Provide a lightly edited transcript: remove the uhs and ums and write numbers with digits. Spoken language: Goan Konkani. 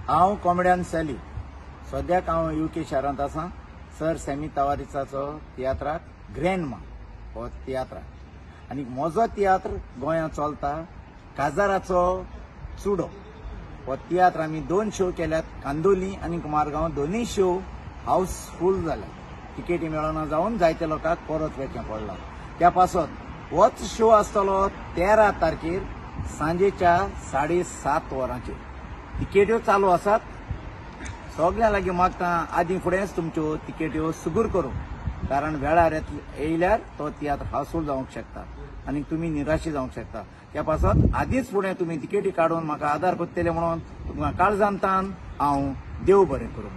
हांव कॉमेडियन सॅली. सद्याक हांव युके शारांत आसा. सर सॅमी तावारीसाचो तियात्राक ग्रँडमा हो तियात्राक आनी म्हजो तियात्र गोंयांत चलता काजाराचो चुडो हो तियात्र. आमी 2 शो केल्यात, कांदोली आनी मारगांव. दोनूय शो हाऊसफूल जाले. तिकेटी मेळना जावन जायते लोकांक परत वचचें पडलां. त्या पासत होच शो आसतलो 13 तारखेर सांजेच्या 7:30 वरांचेर. तिकेट्यो चालू आसात. सगळ्यां लागीं मागता आदीं फुडेंच तुमच्यो तिकेट्यो सुगूर करूं, कारण वेळार येयल्यार तो तियात्र हाऊसफूल जावंक शकता आनी तुमी निराशी जावंक शकता. त्या पासत आदींच फुडें तुमी तिकेटी काडून म्हाका आदार करतले म्हणून तुमकां काळजान तान हांव देव बरें करूं.